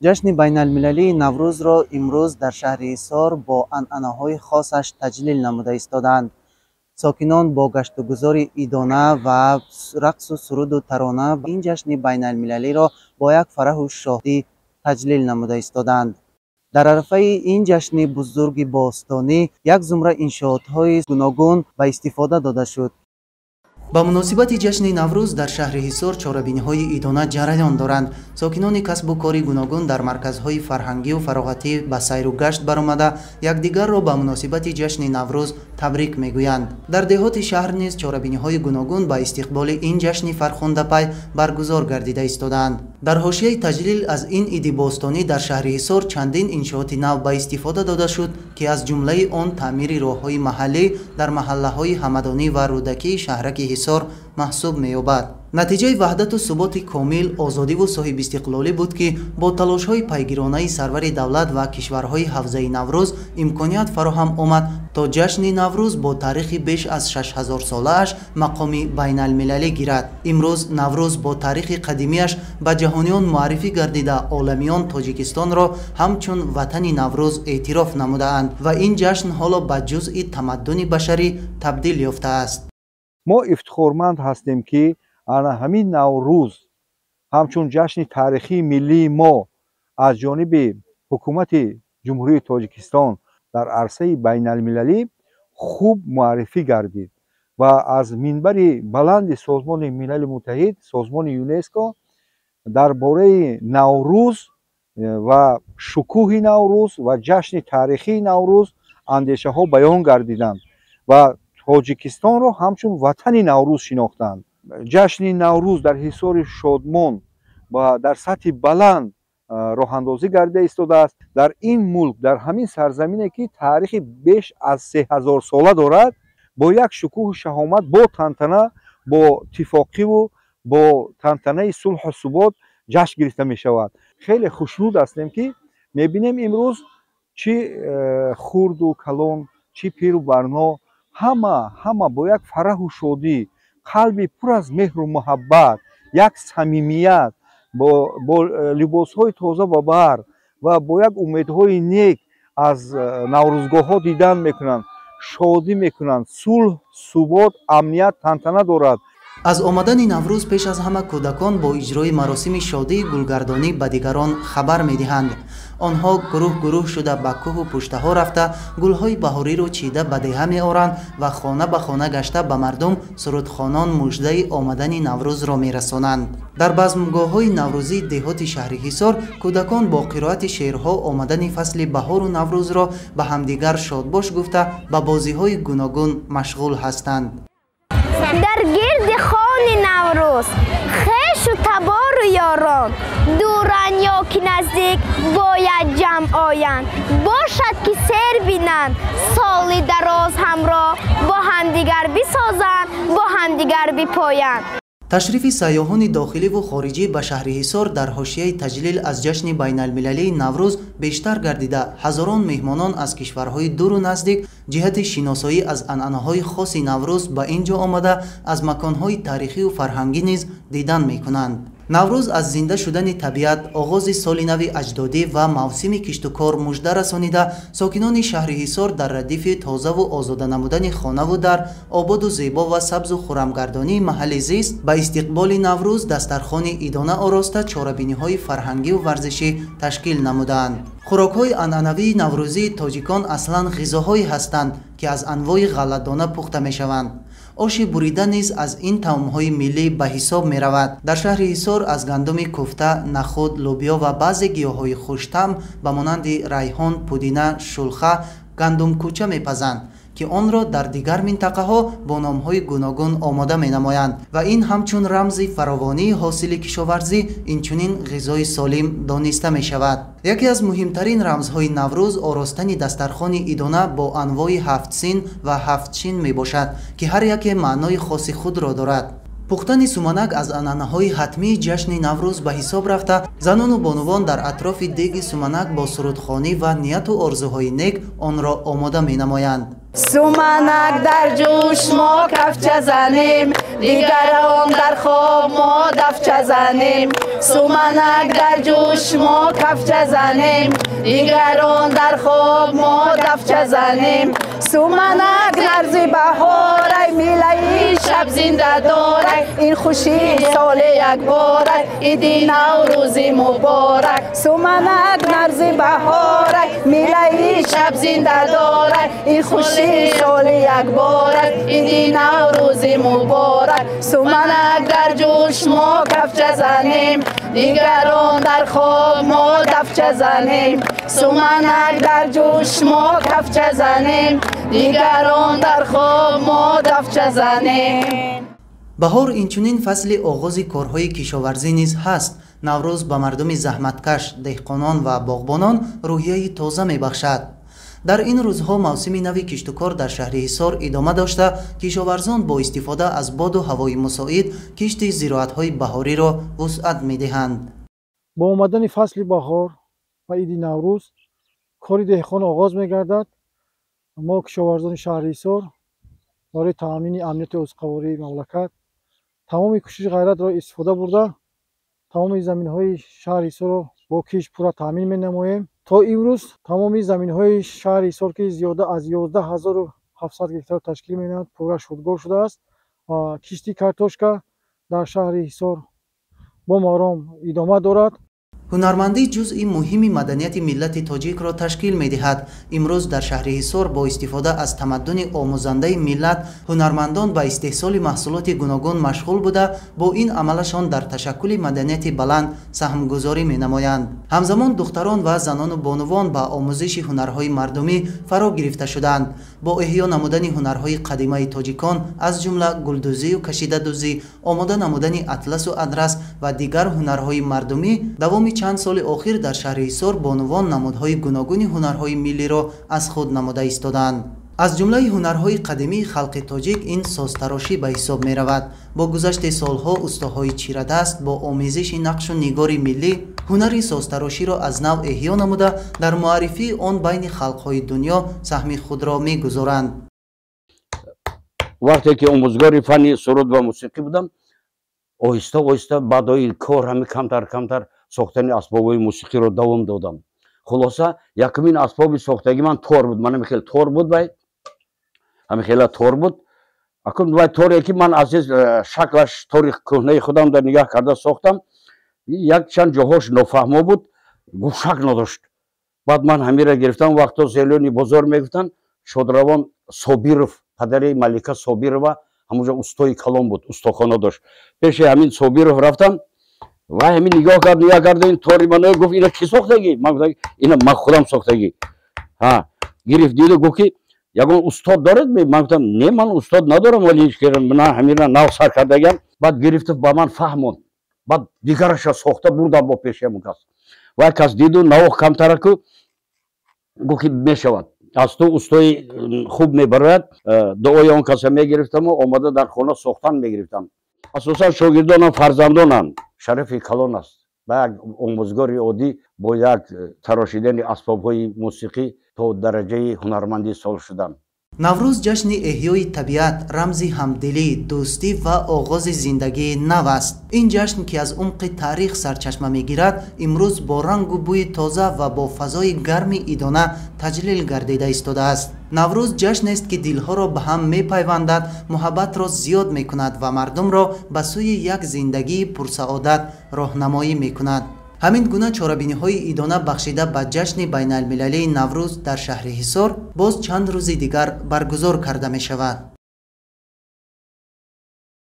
Ҷашни байналмилалии Наврӯзро имрӯз дар шаҳри Ҳисор бо анъанаҳои хосаш таҷлил намуда истодаанд. Сокинон бо гаштугузори идона ва рақсу суруду тарона ин ҷашни байналмилалиро бо як фараҳу шодӣ таҷлил намуда истодаанд. Дар арафаи ин ҷашни бузурги бостонӣ як зумра иншоотҳои гуногун ба истифода дода шуд. Ба муносибати ҷашни Наврӯз дар шаҳри Ҳисор чорабиниҳои идона ҷараён доранд. Сокинони касбу кори гуногун дар марказҳои фарҳангию фароғатӣ ба сайру гашт баромада, якдигарро ба муносибати ҷашни Наврӯз табрик мегӯянд. Дар деҳоти шаҳр низ чорабиниҳои гуногун ба истиқболи ин ҷашни фархундапай баргузор гардида истодаанд. Дар ҳошияи таҷлил аз ин иди бостонӣ дар шаҳри Ҳисор чандин иншооти нав ба истифода дода шуд, ки аз ҷумлаи он таъмири роҳҳои маҳаллӣ дар маҳаллаҳои Ҳамадонӣ ва Рӯдакии шаҳраки Ҳисор маҳсуб меёбад. Натиҷаи ваҳдату суботи комил, озодиву соҳибистиқлолӣ буд, ки бо талошҳои пайгиронаи сарвари давлат ва кишварҳои ҳавзаи Наврӯз имконият фароҳам омад, то ҷашни Наврӯз бо таърихи беш аз 6000-солааш мақоми байналмилалӣ гирад. Имрӯз Наврӯз бо таърихи қадимиаш ба ҷаҳониён муаррифӣ гардида, оламиён Тоҷикистонро ҳамчун ватани Наврӯз эътироф намудаанд ва ин ҷашн ҳоло ба ҷузъи тамаддуни башарӣ табдил ёфтааст. Мо ифтихорманд ҳастем, ки ана ҳамин Наврӯз ҳамчун ҷашни таърихии миллии мо аз ҷониби ҳукумати Ҷумҳурии Тоҷикистон дар арсаи байналмилалӣ хуб муаррифӣ гардид ва аз минбари баланди Созмони Милали Муттаҳид, созмони ЮНЕСКО дар бораи Наврӯз ва шукӯҳи Наврӯз ва ҷашни таърихии Наврӯз андешаҳо баён гардиданд ва Тоҷикистонро ҳамчун ватани Наврӯз шинохтанд. Ҷашни Наврӯз дар Ҳисори Шодмон ва дар сатҳи баланд роҳандозӣ гардида истодааст. Дар ин мулк, дар ҳамин сарзамине, ки таърихи беш аз 3000 сола дорад, бо як шукӯҳу шаҳомат, бо тантана, бо тифоқиву бо тантанаи сулҳу субот ҷашн гирифта мешавад. Хеле хушнуд ҳастем, ки мебинем, имрӯз чӣ хурду калон, чӣ пиру барно, ҳама ҳама бо як фараҳу шодӣ, қалби пур аз меҳру муҳаббат, як самимият, бо либосҳои тоза ба бар ва бо як умедҳои нек аз наврӯзгоҳҳо дидан мекунанд, шодӣ мекунанд. Сулҳ, субот, амният тантана дорад. Аз омадани Наврӯз пеш аз ҳама кӯдакон бо иҷрои маросими шодии гулгардонӣ ба дигарон хабар медиҳанд. Онҳо гурӯҳ гурӯҳ шуда ба кӯҳу пуштаҳо рафта, гулҳои баҳориро чида ба деҳа меоранд ва хона ба хона гашта, ба мардум сурудхонон муждаи омадани Наврӯзро мерасонанд. Дар базмгоҳҳои наврӯзии деҳоти шаҳри Ҳисор кӯдакон бо қироати шеърҳо омадани фасли баҳору Наврӯзро ба ҳамдигар шодбош гуфта, ба бозиҳои гуногун машғул ҳастанд. Дар гирди хони Наврӯз хешу табору ёрон, дуранд ё ки наздик, бояд ҷамъ оянд, бошад ки сер бинанд, соли дароз ҳамроҳ бо ҳамдигар бисозанд, бо ҳамдигар бипоянд. Ташрифи сайёҳони дохиливу хориҷӣ ба шаҳри Ҳисор дар ҳошияи таҷлил аз ҷашни байналмилалии Наврӯз бештар гардида, ҳазорон меҳмонон аз кишварҳои дуру наздик ҷиҳати шиносоӣ аз анъанаҳои хоси Наврӯз ба ин ҷо омада, аз маконҳои таърихию фарҳангӣ низ дидан мекунанд. Наврӯз аз зинда шудани табиат, оғози соли нави аҷдодӣ ва мавсими киштукор мужда расонида, сокинони шаҳри Ҳисор дар радифи тозаву озода намудани хонаву дар, ободу зебо ва сабзу хурамгардонии маҳалли зист, ба истиқболи Наврӯз дастархони идона ороста, чорабиниҳои фарҳангиву варзишӣ ташкил намудаанд. Хӯрокҳои анъанавии наврӯзии тоҷикон аслан ғизоҳое ҳастанд, ки аз анвои ғалладона пухта мешаванд. Оши бурида низ аз ин таомҳои миллӣ ба ҳисоб меравад. Дар шаҳри Ҳисор аз гандуми куфта, нахуд, лӯбиё ва баъзе гиёҳҳои хуштаъм ба монанди райҳон, пудина, шулха гандумкӯча мепазанд, ки онро дар дигар минтақаҳо бо номҳои гуногун омода менамоянд ва ин ҳамчун рамзи фаровонии ҳосили кишоварзӣ, инчунин ғизои солим дониста мешавад. Яке аз муҳимтарин рамзҳои Наврӯз оростани дастархони идона бо анвои ҳафтсин ва ҳафтчин мебошад, ки ҳар яке маънои хоси худро дорад. Пухтани суманак аз анъанаҳои ҳатмии ҷашни Наврӯз ба ҳисоб рафта, занону бонувон дар атрофи деги суманак бо сурудхонӣ ва нияту орзуҳои нек онро омода менамоянд. Суманак дар ҷӯш мо кафча занем, дигарон дар хоб мо дафча занем. Суманак дар ҷӯш мо кафча занем, дигарон дар хоб мо дафча занем. Суманак нарзи баҳорай, милаи шаб зинда дорай, ин хушии соли якборай, иди Наврӯзи муборак. Суманак нарзи баҳорай, милаи шаб зинда дорай, ин хушии соли якборай, иди Наврӯзи муборак. Суманак дар ҷӯш мо кафча занем, дигарон дар хоб мо дафча занем. Суманак дар ҷӯш мо кафча занем, дигарон дар хоб мо дафча занем. Баҳор инчунин фасли оғози корҳои кишоварзӣ низ ҳаст. Наврӯз ба мардуми заҳматкаш, деҳқонон ва боғбонон рӯҳияи тоза мебахшад. Дар ин рӯзҳо мавсими нави киштукор дар шаҳри Ҳисор идома дошта, кишоварзон бо истифода аз боду ҳавои мусоид кишти зироатҳои баҳориро вусъат медиҳанд. Бо омадани фасли баҳор ва иди Наврӯз кори деҳқон оғоз мегардад. Мо кишоварзони шаҳри Ҳисор барои таъмини амнияти озуқавории мамлакат тамоми кӯшиши ғайратро истифода бурда, тамоми заминҳои шаҳри Ҳисорро бо кишт пурра таъмин менамоем. То имрӯз тамоми заминҳои шаҳри Ҳисор, ки зиёда аз 11 700 гектар ташкил менамояд, пурра шудгор шудааст. Кишти картошка дар шаҳри Ҳисор бо маром идома дорад. Ҳунармандӣ ҷузъи муҳими маданияти миллати тоҷикро ташкил медиҳад. Имрӯз дар шаҳри Ҳисор бо истифода аз тамаддуни омӯзандаи миллат ҳунармандон ба истеҳсоли маҳсулоти гуногун машғул буда, бо ин амалашон дар ташаккули маданияти баланд саҳмгузорӣ менамоянд. Ҳамзамон духтарон ва занону бонувон ба омӯзиши ҳунарҳои мардумӣ фаро гирифта шуданд. Бо эҳё намудани ҳунарҳои қадимаи тоҷикон, аз ҷумла гулдӯзию кашидадӯзӣ, омода намудани атласу адрас ва дигар ҳунарҳои мардумӣ, давоми чанд соли охир дар шаҳри Ҳисор бонувон намудҳои гуногуни ҳунарҳои миллиро аз худ намуда истодаанд. Аз ҷумлаи ҳунарҳои қадимии халқи тоҷик ин созтарошӣ ба ҳисоб меравад. Бо гузашти солҳо устоҳои чирадаст бо омезиши нақшу нигори миллӣ ҳунари созтароширо аз нав эҳё намуда, дар муаррифии он байни халқҳои дунё саҳми худро мегузоранд. Вақте ки омӯзгори фанни суруд ва мусиқӣ будам, оҳиста оҳиста баъдои кор ҳами камтар камтар сохтани асбобҳои мусиқиро давом додам. Хулоса, якумин асбоби сохтагӣ ман тор буд. Ман хел тор буд, вай ҳами хела тор буд. Акун вай торе ки ман аз шаклаш тори кӯҳнаи худам дар нигаҳ карда сохтам, як чанд ҷоҳош нофаҳмо буд, гӯшак надошт. Баъд ман ҳамира гирифтам, вақто зелёный бозор мегуфтанд, шодравон Собиров, падари Малика Собирова, ҳамонҷо устои калон буд, устохона дошт. Пеши ҳамин Собиров рафтам. Вай ҳамин нигоҳ кард, нигоҳ карда, ин тори мано гуфт: «Ина кӣ сохтагӣ?» Ман гуфтам: «Ина ман худам сохтагӣ». Ҳа, гирифт, диду гуфт ки: «Ягон устод доред?» Ман гуфтам: «Не, ман устод надорам, вале ман ҳамина нав сар кардагиам». Баъд гирифту ба ман фаҳмонд. Баъд дигараша сохта бурдам бо пеши ҳамон кас. Вай кас диду навох камтараку гуфт ки мешавад, аз ту устои хуб мебарояд. Дуои он каса мегирифтаму омада дар хона сохтан мегирифтам. Асосан шогирдонам фарзандонанд. Шарафи калон аст ба як омӯзгори оддӣ бо як тарошидани асбобҳои мусиқӣ то дараҷаи ҳунармандӣ сол шудан. Наврӯз ҷашни эҳёи табиат, рамзи ҳамдилӣ, дӯстӣ ва оғози зиндагии нав аст. Ин ҷашн, ки аз умқи таърих сарчашма мегирад, имрӯз бо рангу бӯи тоза ва бо фазои гарми идона таҷлил гардида истодааст. Наврӯз ҷашнест, ки дилҳоро ба ҳам мепайвандад, муҳаббатро зиёд мекунад ва мардумро ба сӯи як зиндагии пурсаодат роҳнамоӣ мекунад. Ҳамин гуна чорабиниҳои идона бахшида ба ҷашни байналмилалии Наврӯз дар шаҳри Ҳисор боз чанд рӯзи дигар баргузор карда мешавад.